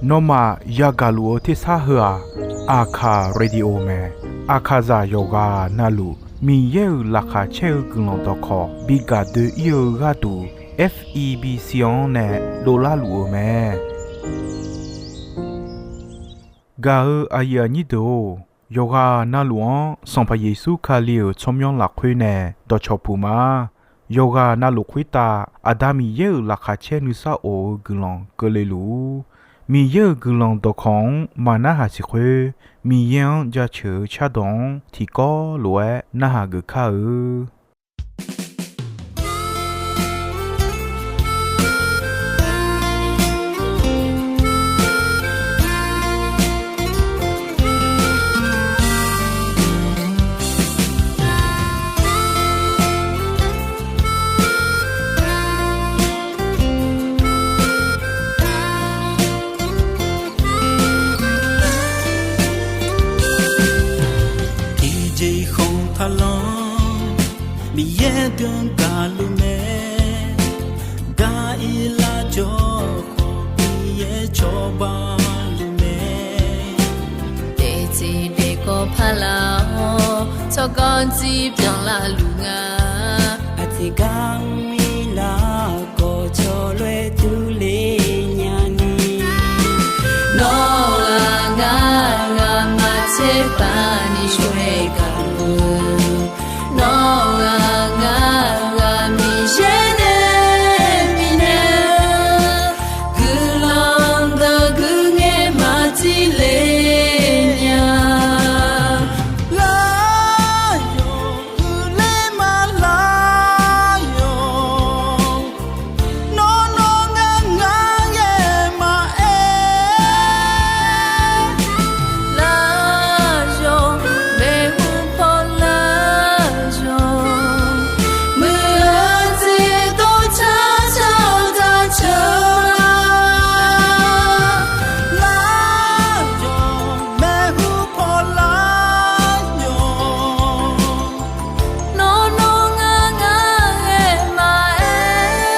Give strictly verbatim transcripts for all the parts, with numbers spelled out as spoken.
Nawmaf yagaq luf-eu tersar heu-aq, Aqkaq Radio mae. Aqkaqzaq yawqghaq navluf Miqyaer-euq laqkhaq caer-eu guiqlanq dawqkawq bi gaq doe-ir-eu gharduq, F E B C-anr nae dovlar luf-eu mae. Gaq-eu aqyuif aqnyir deuq-or, yawqghaq navluf-anr Sanqpaq Yeqsur Kali-euq tsawrmyanr lafkhoer nae dawqcawq puq ma. Yawqghaq navluf khoertav Aqda Miqyaer-euq laqkhaq caer nuisar of-eu guiqlanq keuvle luf-ur. Miqyaer-euq guiqlanq dawqkawq-anr maqnarhaq siq khoer, Miqyaer-anr jaceuq-eu cardawq-anr tiqkawv lof-aer narhaq geuf kar-eu. Tiqjeq khanq taqlanr Miqyaer byan gaqluf mae. Gar-ir lar jawr khawf Miqyaer cawba luf mae. Daefteq daefkawv paqlaq-awr tsawrganr jir byanlar luf nga. Aqjeq gar mr-ir lar khawf cawlof-aer durler nyani. Nawr-aq ngar ghaq maqtser paq ni shawr-aer gaq-eu. Nawr-aq ngar ghaq Miqyaer nae bifnaeq-eu guiqlanq dawq guiqngaer maqtile nya. Lar yawq uiqler ma lar yawq. Nawr nawr ngar ngar ghae maqaer. Lar yawq maeqhu paw lar yawq. Muiq-eu jeq dov car car-awr car car. Lar yawq maeqhu paw lar yawq. Nawr nawr ngar ngar ghae maqaer.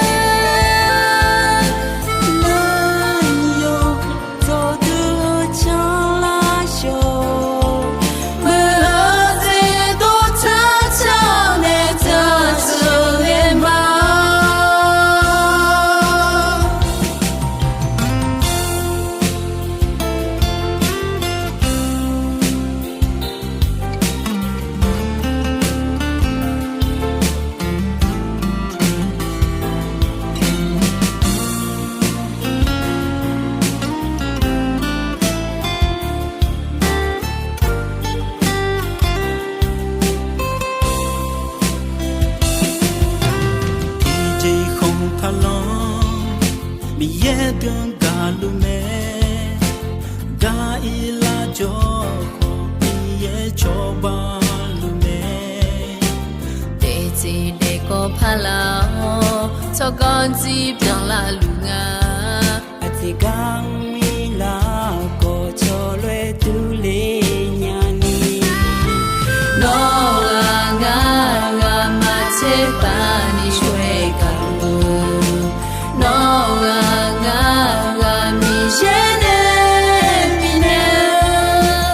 Lar yawq dawqdui-eu canlar yawq. Muiq-eu jeq dov car car-awr nae car car ghae ma. Tiqjeq khanq taqlanr Miqyaer byan gaqluf mae. Gar-ir lar jawr khawf Miqyaer cawba luf mae. Daefteq daefkawv paqlaq-awr tsawrganr jir byanlar luf nga. Aqjeq gar mr-ir lar khawf cawlof-aer durler nyani. Nawr-aq ngar ghaq maqtser paq ni shawr-aer gaq-eu. Nawr-aq ngar ghaq Miqyaer nae bifnaeq-eu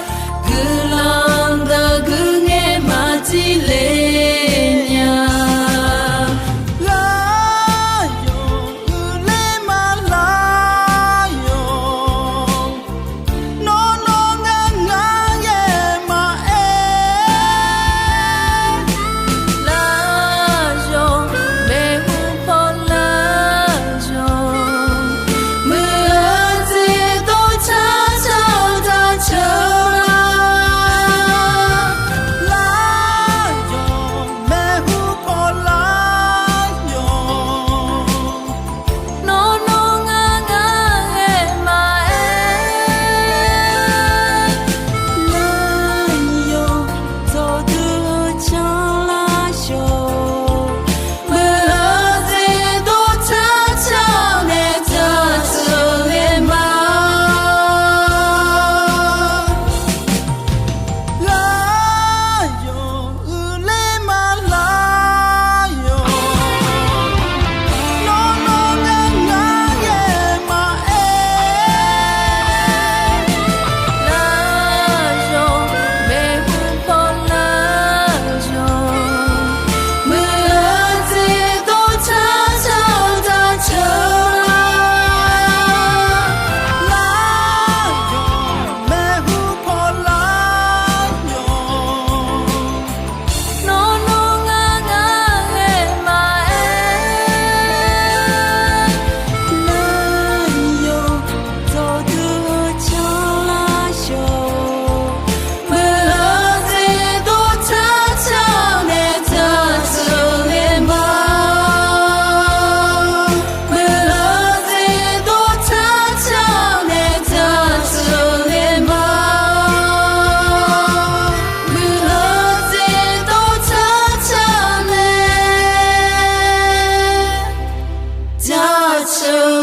guiqlanq dawq guiqngaer maqtile nya. Lar yawq uiqler ma lar yawq.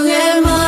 ghae ma.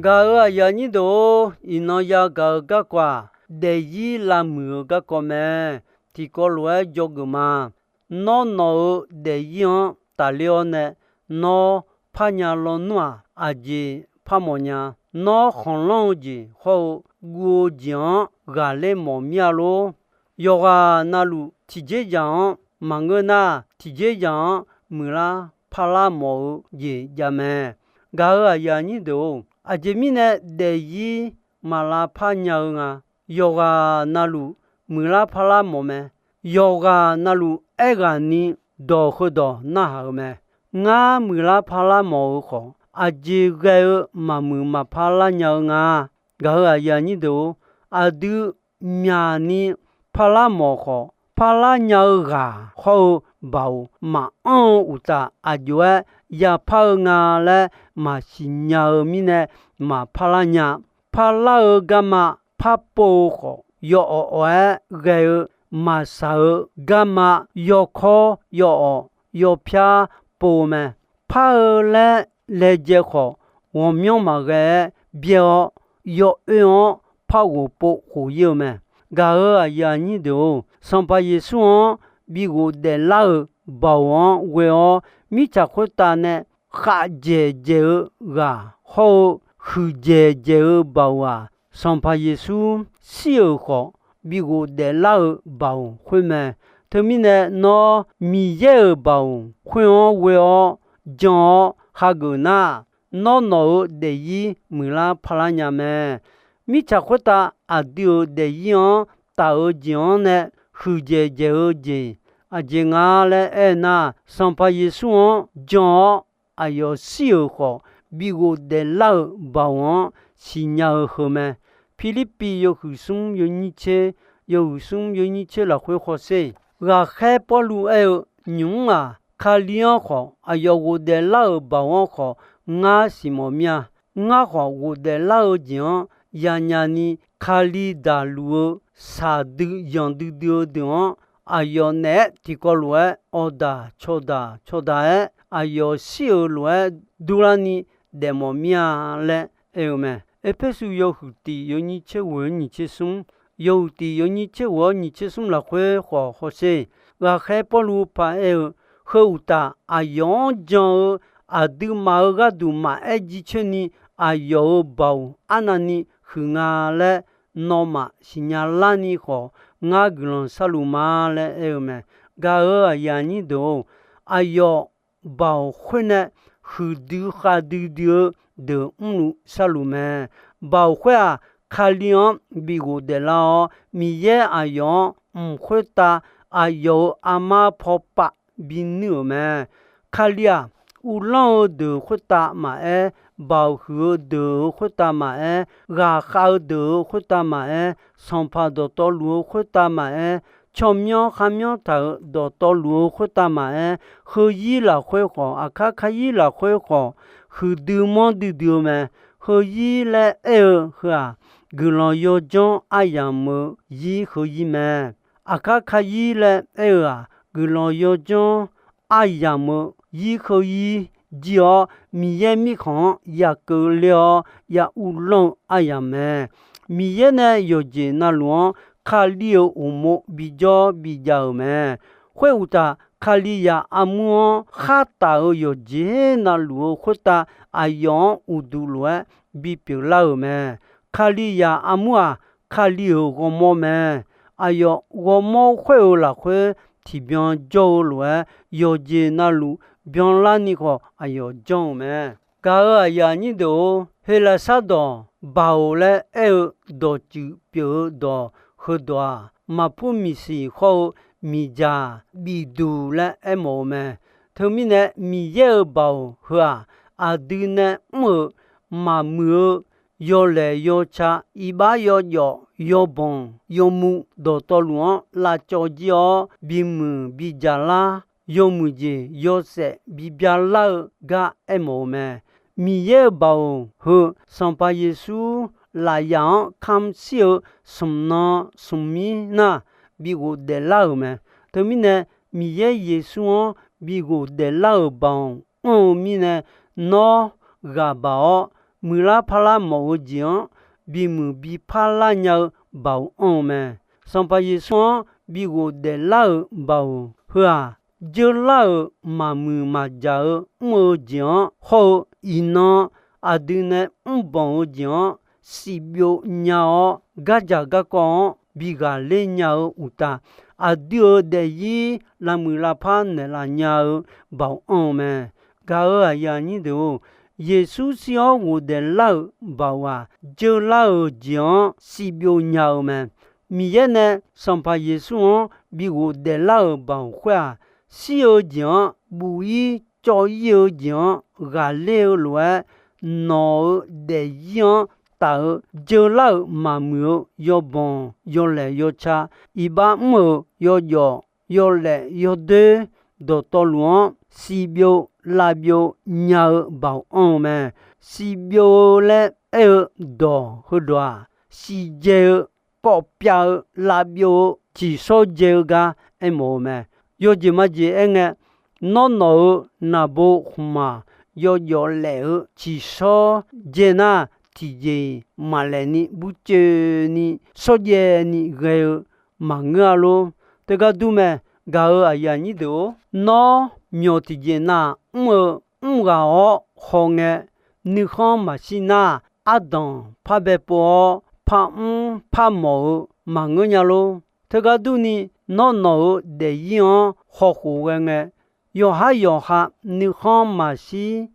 Gaq-euq aqyuif aqnyir deuq-or, iqnan yagaq-eu garkawv-aq, daefzir lavmuiq-eu garkawv mae. Tiqkawv lof-aer dzawgeuf ma. Nawr nawq-euq daefzir-anr tafler-awr nae, nawr parnya lawnmr-aq, aqjeq parmawf nya. Nawr khanqlanr-eu jeq hawr-eu guv-eu jeq-anr ghaqler mawf mir-a lor. Yawqghaq navluf tiqjerzaq-anr maqngeur nar, tiqjerzaq-anr muiqlar parlar mawf-eu jeq jav mae. Gaq-euq aqyuif aqnyir deuq-or, aqjeq mirnae daefzir maq lavpar nya-eu nga. Yawqghaq navluf muiqlar parlar mawf mae. Yawqghaq navluf aerghaqni dawq heudawq narhaq-eu mae. Ngar muiqlar parlar mawf-eu khawf, aqjeq ghae-eu maqmuiq maqpar lar nya-eu nga. Gaq-euq aqyuif aqnyir deuq-or, aqdui myaqni parlar mawf khawf, parlar nya-eu ghaq hawr-eu baoq maqanr-eu uqtaf, aqjox-aer yapar-eu nga laer maqsiq nya-eu mirnae maqpar lar nya. Parlar-eu garma parpov-eu khawf, yawawq awq-aer ghae-eu maqsaq-eu garma yawkawr yawawq yawpyar pov-eu mae. Par-eu laer laejae khawf, ghawqmyanr maqghae-aer byaer-awr, yawoer-anr par ghof pov khof-ir-eu mae. Gaq-euq aqyuif aqnyir deuq-or, Sanqpaq Yeqsur-anr bi ghofdaef lar-euq baoq-anr ghoe-awr, mirtsaq khoertav nae khavdzaeq dzaeq-eu ghaq hawr-eu huiqdzaeq dzaeq-eu baoq-aq, Sanqpaq Yeqsur shir-euq khawf, bi ghofdaef lar-eu baoq khoer mae. Teumirnae nawr Miqyaer-euq baoq khoer-anr ghoe-awr jan-awr hageuf nar, nawr nawq-euq daefzir muiqlar parlar nya mae. Mirtsaq khoertav aqdui-euq daefzir-anr taf-eu jeq-anr nae huiqdzaeq dzaeq-eu jeq aqjeq nga laer aer nar, Sanqpaq Yeqsur-anr jan-awr aqyawf shir-euq khawf, bi ghofdaef lar-euq baoq-anr siqnya-eu heu mae. Pirlirpiv yawhuiq smr yawnyir tser, yawhuiq smr yawnyir tser lafkhoer hawsher. Ghaqkhaer Pawrluv aer-eu, nymq-mr-aq, Kali-anr khawf, aqyawf ghofdaef lar-euq baoq-anr khawf, ngar siqmawf mir-a. Ngar khawf, ghofdaef lar-eu jeq-anr yanya ni, Kali daqluf-eu shaqdui yanqdui dui-eu deuq-anr, aqyawf naeq-aer tiqkawv lof-aer awqdaq cawqdaq cawqdaq-aer, aqyawf shir-euq lof-aer durlarni daefmawf mir-a laer aer-eu mae. Erpersu yawhuiq tiq yawnyir tser ghoeq-anr nyiq tser smr, yawhuiq tiq yawnyir tser ghoeq-anr nyiq tser smr lafkhoer khawf hawsher. Ghaqkhaer Pawrluv paq aer-eu, heu uqtaf, aqyawf-anr jan-eu aqduimaf-euq gharduq maqaer jircoer ni, aqyawf-euq baoq arnavni huiq nga laer nawmaf siqnya larni khawf, ngar guiqlanq sharluf ma laer aer-eu mae. Gaq-euq aqyuif aqnyir deuq-or, aqyawf baoq khoer nae huiqdui khavdui dui-eu deuq mrluf sharluf mae. Baoq khoer-aq, Kali-anr bi ghofdaef lar-awr, Miqyaer aqyawf-anr mq khoertav aqyawf-euq armar paw pav binuir-euq mae. Kali-aq, uvlanr-eu deuq khoertav maqaer, baoq huiq-eu deuq-euq khoertav maqaer, ghaqkhav-eu deuq-euq khoertav maqaer, sanqpaq dawqtawvluf-eu khoertav maqaer, tsawrmyanr kharmyanr taq-euq dawqtawvluf-eu khoertav maqaer, heuzir lafkhoer khawf, aqkar karzir lafkhoer khawf, huiqdui manrdui dui-eu mae. Heuzir laer aer-eu heu-aq, guiqlanq yawdzanr aryamq-eu zir heuzir mae. Aqkar karzir laer aer-eu-aq, guiqlanq yawdzanr aryamq-eu zir heuzir jir-awr, Miqyaer mirkhanq-anr yakeuv ler-awr ya uvlanr-eu aryamq mae. Miqyaer nae yawqjeq navluf-anr Kali-euq uqmov bijawr bijav-euq mae. Khoeruqtaf, Kalizaq armur-anr khartaf-euq yawqjeq navluf-eu khoertav, aqyawf-anr uqduq lof-aer bipyeuf lar-euq mae. Kalizaq armur-aq, Kali-euq ghawrmawr mae. Aqyawf ghawrmawr khoer-euq lafkhoer tiqbyan jawr-eu lof-aer, yawqjeq navluf byanlarni khawf aqyawf janr-eu mae. Gaq-euq aqyuif aqnyir deuq-or, Heqlaqsar dawq baoq laer aer-eu dawqtsuif pyeuf-eu dawq heudawq-aq, maqpur miqsiq hawr-eu miqdzaq bifduq laer aermawf-eu mae. Teumirnae, Miqyaer-euq baoq heu-aq, aqdui nae mr-euq maqmuiq-eu yawlaeq yawca, iqbax yawjawf, yawbanq yawmuiq dawqtawvluf-anr lavcawv jir-awr, bimuiq bidzaq lar, yawmuiq jeq yawshaef bibya lar-eu gar aermawf-eu mae. Miqyaer-euq baoq heu Sanqpaq Yeqsur lafyaf-anr kamq shir-eu smq nan smq mir nar bi ghofdaef lar-euq mae. Teumirnae, Miqyaer Yeqsur-anr bi ghofdaef lar-euq baoq anr-eu mirnae, nawr ghaq baq-awr, muiqlar parlar mawf-eu jeq-anr bimuiq bipar lar nya-eu baoq anr-eu mae. Sanqpaq Yeqsur-anr bi ghofdaef lar-euq baoq heu-aq, jeular-euq maqmuiq maqjaq-eu mr-eu jeq-anr hawr-eu, iqnan aqdui nae mrbanq-eu jeq-anr sivbyov nya-awr, gardzaq garkawv-anr bi ghaqler nya-eu uqtaf, aqdui-euq daefzir lavmuiq lavpar naeqlaf nya-eu baoq anr-eu mae. Gaq-euq aqyuif aqnyir deuq-or, Yeqsur shir-awr ghofdaef lar-euq baoq-aq, jeular-euq jeq-anr sivbyov nya-eu mae. Miqyaer nae Sanqpaq Yeqsur-anr bi ghofdaef lar-euq baoq khoer-aq, shir-eu jeq-anr buq-ir cawv-ir-eu jeq-anr ghaqler-eu lof-aer, nawq-euq daefzir-anr taf-eu jeular-euq maqmuiq-eu yawbanq yawlaeq yawca, iqbax mr-euq yawjawf yawlaeq yawdoer dawqtawvluf-anr sivbyov lavbyov nya-eu baoq anr-eu mae. Sivbyov-eu laer aer-eu dawq heudawq-aq, siqdzae-eu, kawvpyav-eu, lavbyov-eu, ciqshawr dzae-eu gar aermawf-eu mae. Yawjeq majeq aerngae, nawr nawq-euq naqbo khmqmaq yawjawf laef-eu ciqshawr dzae nar, tiqjeq-iq maqlaef ni burcoeni shawrdzaeni ghae-eu maqngeur-a lor. Teugar dur mae. Gaq-euq aqyuif aqnyir deuq-or, nawr myawq tiqjeq nav mr-eu mr ghaq-awr hawngae, nuikhanr maqshir nar, ardanq par bae pov-awr, parmr parmawf-eu maqngeur nya lor. Teugar durni, nawr nawq-euq daefzir-anr hawkhof ghae ngae, yawqhar yawqha nuikhanr maqshir,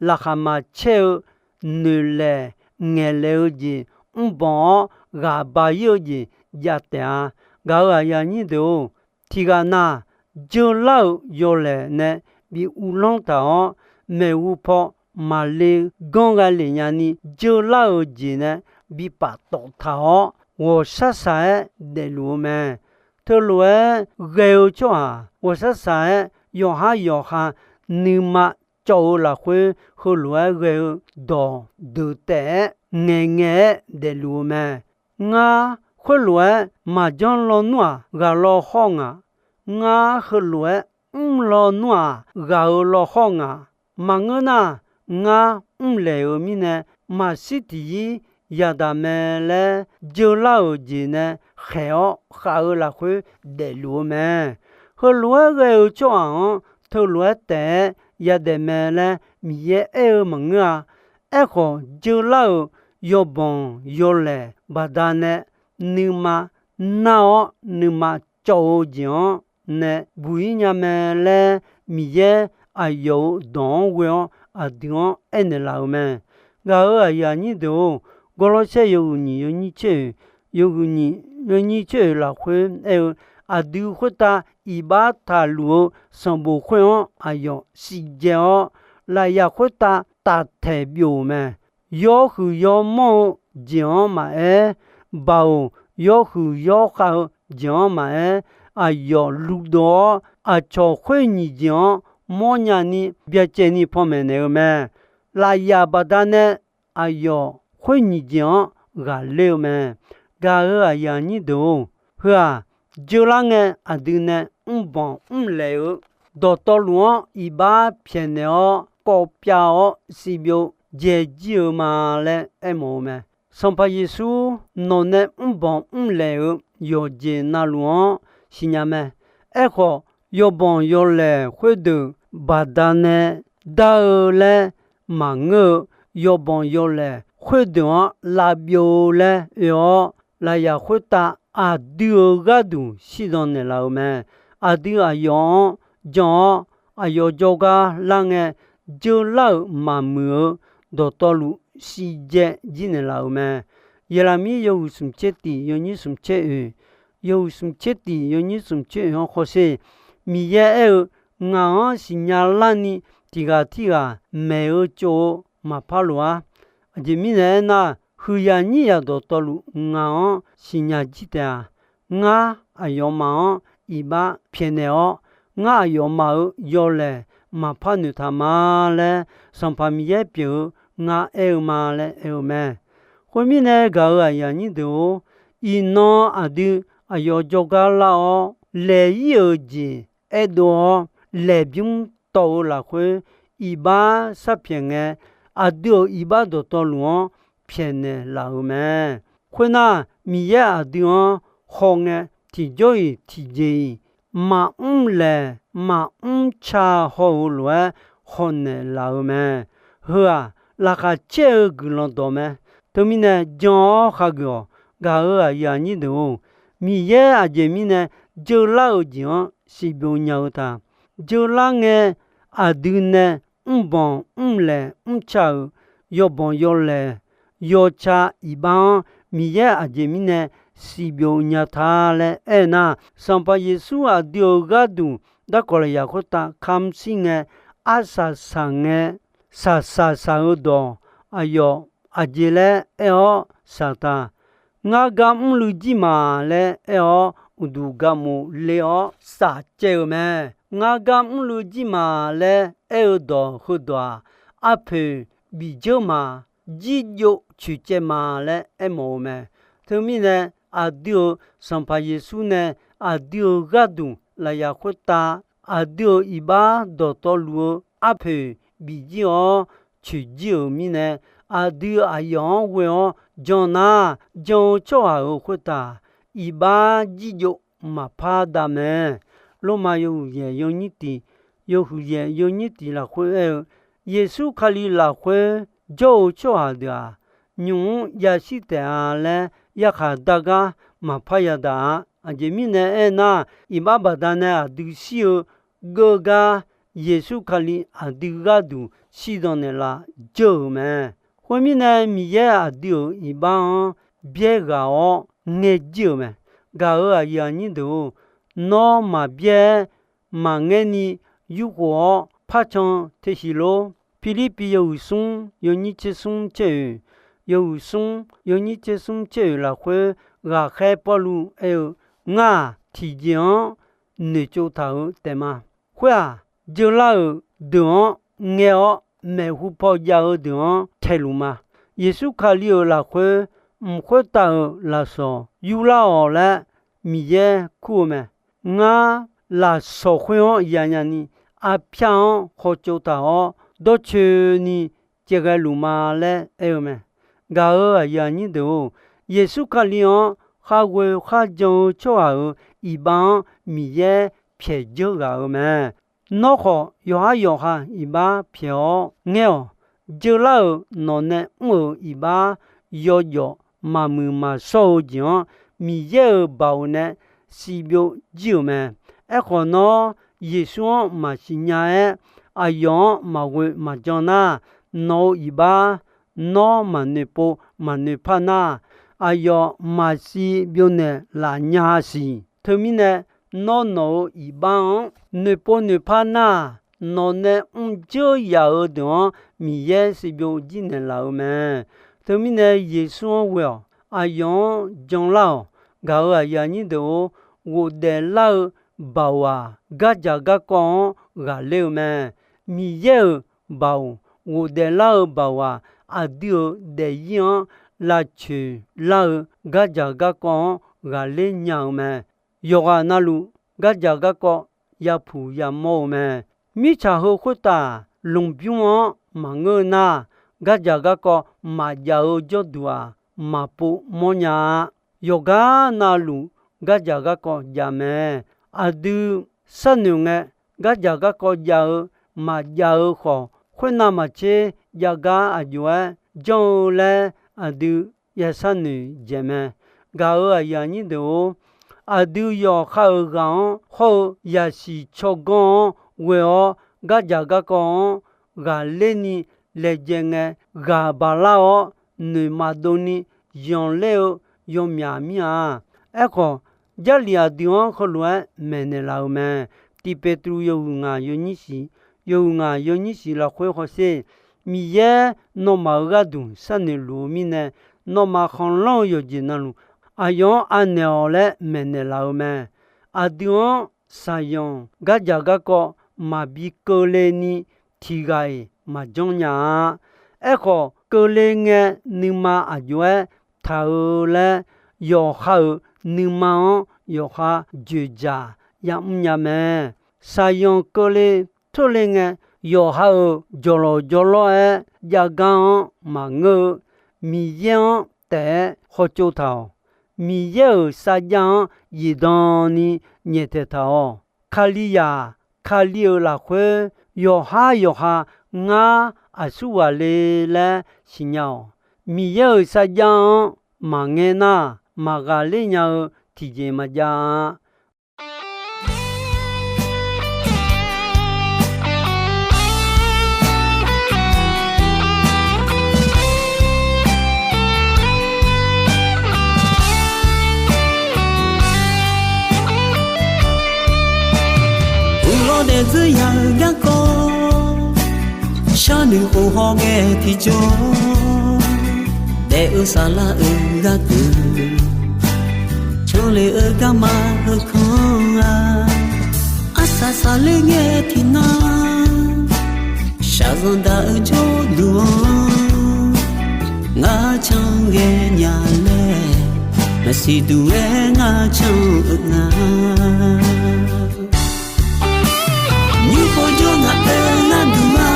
laqkhaq maqcaer-eu noeqlaeq ngaeqlaeq-eu jeq, mrbanq-awr ghaq ba-ir-eu jeq jav taef-a. Gaq-euq aqyuif aqnyir deuq-or, tiqghaq nav jeular-euq yawlaeq nae bi uvlanr taq-awr, maeqhu paw maqle ganr gha lef nyani jeular-euq jeq nae bi paftawf taq-awr, ghawqshaq shaq-aer daefluf-eu mae. Teulof-aer ghae-eu tsawrhaq ghawqshaq shaq-aer yawqhar yawqha nuima cawv-eu lafkhoer heulof-aer ghae-eu dawq deuq taef-aer ngaeqngaeq-aer daefluf-eu mae. Ngar khoerlof-aer maqjanr lawnmr-aq, ghaq law hawr ngaq. Ngar heulof-aer mr lawnmr-aq, ghaq-euq law hawr ngaq. Maqngeur nar, ngar mrlaeq-euq mirnae, maqshir tiqzir yadaq mae laer jeular-euq jeq nae khaeq-awr khav-eu lafkhoer daefluf-eu mae. Heulof-aer ghae-eu tsawrhaq-anr teulof-aer taef-aer yadaef mae laer Miqyaer aer-eu maqngeur-a. Aerkhawf, jeular-euq yawbanq yawlaeq baqdanae nuima nar-awr nuima cawv-eu jeq-anr nae buq-ir nya mae laer, Miqyaer aqyawf-euq dawq-anr ghoe-awr aqdui-anr aernaeq laf-euq mae. Gaq-euq aqyuif aqnyir deuq-or, Gawrlawrsaer yawhuiq nyiq yawnyir tser oeq, yawhuiq nyiq yawnyir tser oeq lafkhoer aer-eu, aqdui khoertav iqbax taqluf-eu sanqbof khoer-anr aqyawf siqdzae-awr, lafyaq khoertav taftaeq byov-euq mae. Yawhuiq yawmanr-eu jeq-anr maqaer, baoq yawhuiq yawkhav-eu jeq-anr maqaer, aqyawf luvdov-awr aqcawq khoer nyiq jeq-anr mawrnya ni byacaevni panmaeq naeq-eu mae. Lafyaq baqdanae aqyawf khoer nyiq jeq-anr ghaqler-eu mae. Gaq-euq aqyuif aqnyir deuq-or, heu-aq, jeular ngae aqdui nae mrbanq mrlaeq-eu dawqtawvluf-anr iqbax pyaeqnaeq-awr kawvpyav-awr siqbyov dzaejir-eu ma laer aermawf-eu mae. Sanqpaq Yeqsur nawq nae mrbanq mrlaeq-eu yawqjeq navluf-anr siqnya mae. Aerkhawf, yawbanq yawlaeq khoerdeuq baqdanae dar-eu laer maqngeur-eu, yawbanq yawlaeq khoerdeuq-anr lavbyov-eu laer oe-awr, lafyaq khoertav aqdui-euq gharduq shirdan naeqlaf-euq mae. Aqdui aqyawf-anr jan-awr, aqyawf jawrgar lar ngae, jeular-euq maqmuiq-eu dawqtawvluf siqdzae jir naeqlaf-euq mae. Yeqlaqmir yawhuiq smq tser tiq yawnyir smq tser oeq, yawhuiq smq tser tiq yawnyir smq tser oeq-anr hawsher. Miqyaer aer-eu, ngaq-anr siqnya larni tiq ghaq tirghaq maeq-eu tsov-eu maqpar loq-ar. Aqjeq mirnae aernar, huiqyaq nyir yaq dawqtawvluf ngaq-anr siqnya jir taef-a. Ngar aqyawfmaf-anr iqbax pyaeqnaeq-awr, ngar aqyawfmaf-euq yawlaeq maqpar noeqtaq ma laer, Sanqpaq Miqyaer pyeuf-eu ngar aer-eu ma laer aer-eu mae. Khoermirnae, gaq-euq aqyuif aqnyir deuq-or, iqnan aqdui aqyawf jawrgar lar-awr, laeq-ir-euq jeq aerdov-awr, laeqbymr tawv-eu lafkhoer, iqbax sharpyaeq ngae, aqdui-euq iqbax dawqtawvluf-anr pyaeqnaeq laf-euq mae. Khoernar, Miqyaer aqdui-anr hawngae, tiqjawr-iq tiqjeq-iq maqmr laeq maqmr ca haw-euq lof-aer hawnaeq laf-euq mae. Heu-aq, laqkhaq caer-eu guiqlanq dawq mae. Teumirnae jan-awr khageuf-awq. Gaq-euq aqyuif aqnyir deuq-or, Miqyaer aqjeq mirnae jeurlar-euq jeq-anr siqbyov nya-eu ta. Jeurlar ngae, aqdui nae mrbanq mrlaeq mrca-euq yawbanq yawlaeq yawca iqbax-anr Miqyaer aqjeq mirnae siqbyov nya ta laer aernar, Sanqpaq Yeqsur aqdui-euq gharduq darkawq lafyaq khoertav kamr shir ngae, arsaq saq ngae, saqsaq saq-eu dawq aqyawf aqjeq laer aer-awr saq ta. Ngar gar mrluiv jir ma laer aer-awr, uqduq gaqmof le-awr saf caev-euq mae. Ngar gar mrluiv jir ma laer aer-eu dawq heudawq-aq, arpoeq bif dzeur ma, jirjov coeqcaev ma laer aermawf-eu mae. Teumirnae, aqdui-euq Sanqpaq Yeqsur nae aqdui-euq gharduq lafyaq khoertav, aqdui-euq iqbax dawqtawvluf-eu arpoeq bif jir-awr coeq jir-euq mirnae, aqdui aqyawf-anr ghoe-awr jan nar, jan-eu tsawrhaq-euq khoertav iqbax jirjov maqpar dav mae. Lormav yawhuiq yaeq yawnyir tiq, yawhuiq yaeq yawnyir tiq lafkhoer aer-eu, Yeqsur Kali lafkhoer jawr-eu tsawrhaq deuq-aq, nymq-mr yashir taef-a laer yarkhaq dar gar maqpar yadaq-a. Aqjeq mirnae aernar, iqbax baqdanae aqdui shir-eu geur gar Yeqsur Kali aqdui gharduq shirdan naeqlaf dzeur-euq mae. Khoermirnae, Miqyaer aqdui-euq iqbax-anr byaer ghaq-awr ngaejir-euq mae. Gaq-euq aqyuif aqnyir deuq-or, nawr maqbyaer-aer maqngaer ni yurkhof-awr parcan tesiq lor. Pirlirpiv yawhuiq smr yawnyir tser smr caer oeq, yawhuiq smr yawnyir tser smr caer oeq lafkhoer ghaqkhaer Pawrluv aer-eu, Ngar-aq, tiqjeq-anr noeqtsov taq-euq taef ma. Khoer-aq, jeurlar-euq deuq-anr ngae-awr, maeqhu paw jav-eu deuq-anr taeluf ma. Yeqsur Kali-euq lafkhoer mq khoertav-euq lafsawq yurlar-awq laer Miqyaer kur-eu mae. Ngar lafsawq khoer-anr yanya ni, arpyar-anr hawtsov taq-awr dawrcoeni caevghae luf ma laer aer-eu mae. Gaq-euq aqyuif aqnyir deuq-or, Yeqsur Kali-anr kharghoe kharjan-eu tsawrhaq-euq iqbax-anr Miqyaer pyaeq dzeur ghaq-euq mae. Nawr khawf, yawqhar yawqha iqbax pyaeq-awr ngaer-awq. Jeurlar-euq nawq nae mr-euq iqbax yawjawf maqmuiq maqshawr-eu jeq-anr, Miqyaer-euq baoq nae siqbyov jir-euq mae. Aerkhawf, nawr Yeqsur-anr maqsiq nya-aer, aqyawf-anr maqghoe maqjan nar, nawq-euq iqbax nawr maqnoeqpov maqnoeqpar nar, aqyawf maqsiq byovnaeq laf nya siq. Teumirnae, nawr nawq-euq iqbax-anr noeqpov noeqpar nar, nawq nae mrdzeur yaf-euq deuq-anr Miqyaer siqbyov jir naeqlaf-euq mae. Teumirnae, Yeqsur-anr ghoe-awq. Aqyawf-anr janlar-awq. Gaq-euq aqyuif aqnyir deuq-or, ghofdaef lar-eu baoq-aq, gardzaq garkawv-anr ghaqler-eu mae. Miqyaer-euq baoq, ghofdaef lar-eu baoq-aq, aqdui-euq daefzir-anr lavcoeq lar-eu gardzaq garkawv-anr ghaqler nya-eu mae. Yawqghaq navluf gardzaq garkawv yapuq yamawr-eu mae. Mirtsaq heu khoertav lmqbymr-anr maqngeur nar, gardzaq garkawv maqjav-eu jawrduq-aq, maqpov mawrnya-a. Yawqgar navluf gardzaq garkawv jav mae. Aqdui sharnoeq ngae, gardzaq garkawv jav-eu maqjav-eu khawf, khoernav maqtser jav gar aqjox-aer janr-eu laer aqdui ya sharnoeq dzaeq mae. Gaq-euq aqyuif aqnyir deuq-or, aqdui yawqha-euq ghaq-anr hawr-eu yasiq tsawrganr-anr ghoe-awr, gardzaq garkawv-anr ghaqler ni laejae ngae, ghaq baqlar-awr noeq maqdov ni yanqler-eu yawmyaq mir-a. Aerkhawf, Jarlif aqdui-anr heulof-aer maeqnaeq laf-euq mae. Tiq Peqtruv yawhuiq ngaq yawnyir shiq, yawhuiq ngaq yawnyir shiq lafkhoer hawsher, Miqyaer nawmaf-euq gharduq sharnoeq luf-eu mirnae, nawmaf khanqlanr-eu yawqjeq navluf, aqyawf-anr anaeq-awq laer maeqnaeq laf-euq mae. Aqdui-anr saqyanq gardzaq garkawv maqbi keuvle ni tiqghaq-iq maqjanr nya-a. Aerkhawf, keuvle ngae nuima aqjox-aer taq-eu laer, yawqha-euq nuima-anr yawqha dzoeqdzaq yamr nya mae. Shaqzanq keuvle teurle ngae, yawqha-euq jawqlawq jawrlawr-aer javgar-anr maqngeur-eu, Miqyaer-anr taef-aer khawtsov taq-awq. Miqyaer-euq sarjax-anr zifdan ni nyaeftaeq taq-awq. Kalizaq, Kali-euq lafkhoer yawqhar yawqha ngar aqsur ghaq le laer siqnya-awq. Miqyaer-euq sarjax-anr maqngae nar, maqghaq ler nya-eu tiqjeq maqjav-a. Uqlawr daefdzeur ya-eu garkawv, sharnoeq khof hawghae tiqjawr, daef-eu saflar-euq gharduq, canle-eu garma heukanr-a. Arsaq saqler ngae tiqnan, shaqzanq daq-eu jawrduq-anr, ngar canr ghae nya laer, maqsiq duq-aer ngar canr-eu nga. Nymr pov jawr ngaq-euq gharduq-a,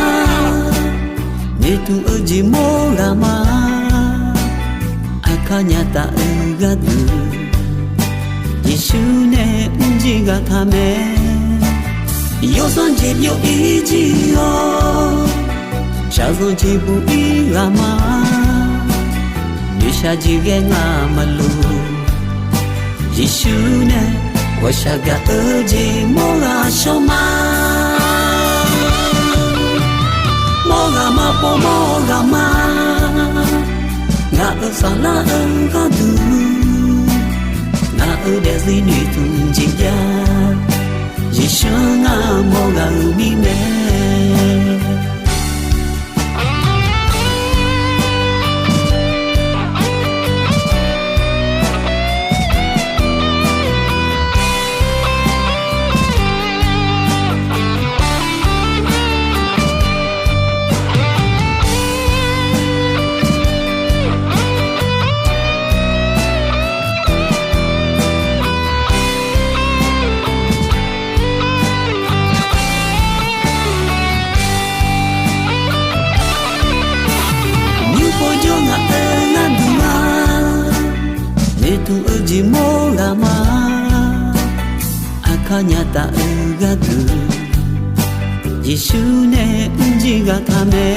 noeqtmq-eu jeq mawr ghaq ma. Aqkar nya taf-eu gharduq, Yeqsur nae mrjir ghaq taq mae. Yawsanr jeq byov-ir jir-awr, shaqzanq jeq buq-ir ghaq ma. Noeqshaq jeq ghae ngaq maqloq, Yeqsur nae ghawqshaq gaq-eu jeq mawr ghaq shawr ma. Mawr ghaq ma pov mawr ghaq ma. Ngaq-euq saflar-eu gharduq, ngaq-euq daefzir noeqtmq jeq jav, Yeqsur ngar mawr ghaq-euq mirnae. Nymr pov jawr ngaq-euq gharduq-a, noeqtmq-eu jeq mawr ghaq ma. Aqkar nya taf-eu gharduq, Yeqsur nae mrjir ghaq taq mae.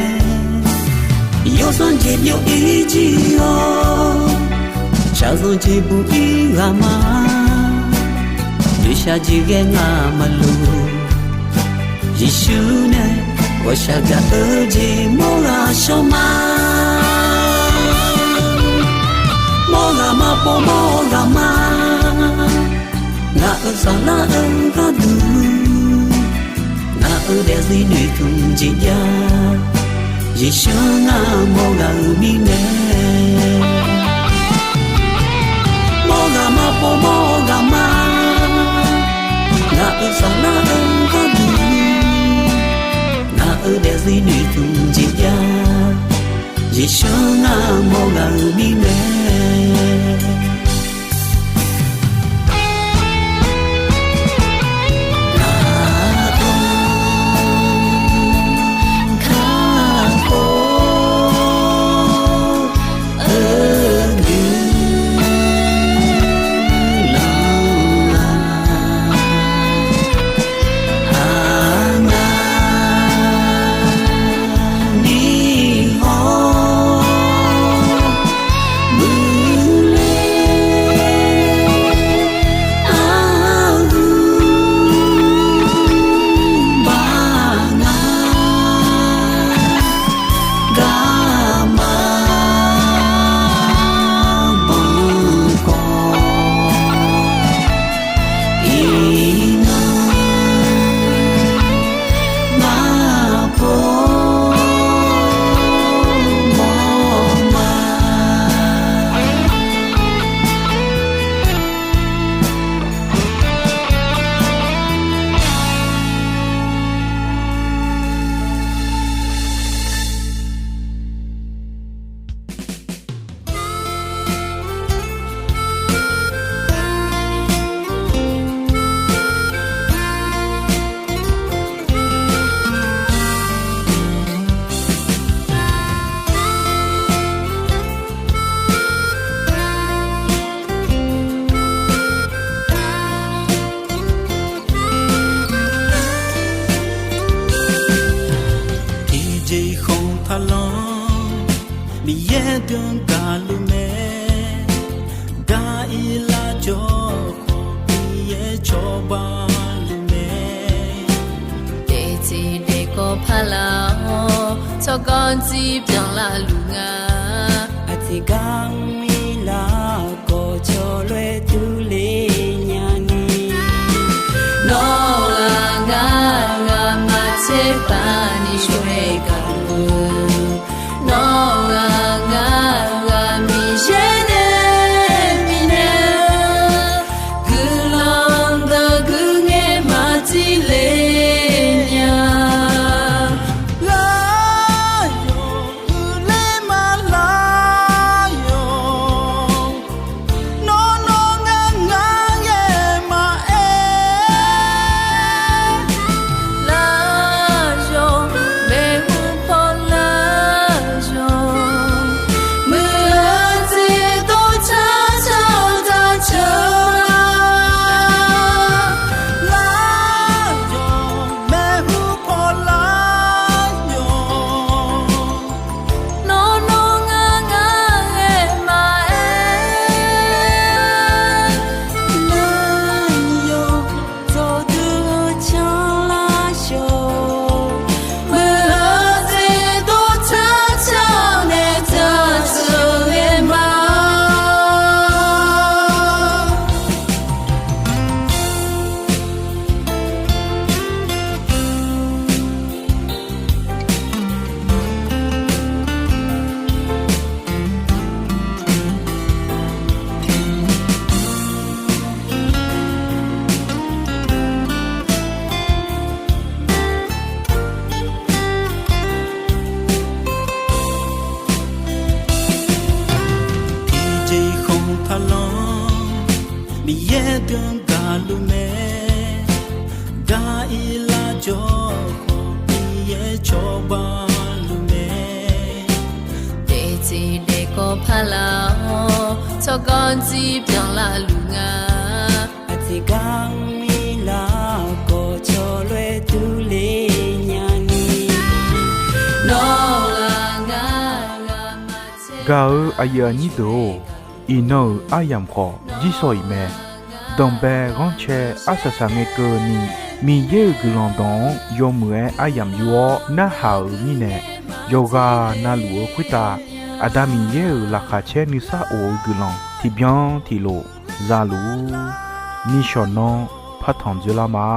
Yawsanr jeq byov-ir jir-awr, shaqzanq jeq buq-ir ghaq ma. Noeqshaq jeq ghae ngaq maqloq, Yeqsur nae ghawqshaq gaq-eu jeq mawr ghaq shawr ma. Mawr ghaq ma pov mawr ghaq ma. Ngaq-euq saflar-eu gharduq, ngaq-euq daefzir noeqtmq jeq jav, Yeqsur ngar mawr ghaq-euq mirnae. Mawr ghaq ma pov mawr ghaq ma. Ngaq-euq saflar-eu gharduq, ngaq-euq daefzir noeqtmq jeq jav, Yeqsur ngar mawr ghaq-euq mirnae. Aqluf mae, daq-ir lar jawr khawf Miqyaer cawba luf mae. Daefteq daefkawv paq laf-awr, tsawrganr dzir byanlar luf nga. Aqtiq gar mr-ir lar khawf, cawloer durler nyani. Nawr-aq ngar, ngar maqtser paq ni shawr-aer gaq-eu, nawr-aq ngar, ngar Miqyaer nae bifnaeq-eu guiqlanq deuq guiqngaer maqdzir le nya. Lar yawq, uiqler ma lar yawq. Nawr nawr ngar, ngar ghae maqaer. Lar yawq, maeqhu paw lar yawq. Muiq-eu jeq dov car car daq ceuq. Lar yawq, maeqhu paw lar yawq. Nawr nawr ngar, ngar ghae maqaer. Lar yawq, dawqdui-eu canlar shawq. Muiq-eu jeq dov car car nae daqceuq ghae ma. Tiqjeq khanq taqlanr, Miqyaer deuq gaqluf mae. Daq-ir lar jawr khawf, Miqyaer cawba luf mae. Daefteq daefkawv paq laf-awr, tsawrganr dzir byanlar luf nga. Aqtiq gar mr-ir lar khawf, cawloer durler nyani. Nawr-aq ngar, ngar maqtser. Gaq-eu aqyuif aqnyir deuq-or, iqnan-euq aryamq khawf jirsawq iq mae. Danqbae ghanrcae arsaq saq ngae keuvni, Miqyaer-euq guiqlanq dawq-anr yawmuiq-aer aryamq yur-awr narhaq-euq mirnae, yawqghaq navluf-eu khoertav Aqda Miqyaer-euq laqkhaq caer nuisar of-eu guiqlanq tiqbyan tiqlof za luf-ur. Nishawq nanr partanq dzoerlar ma.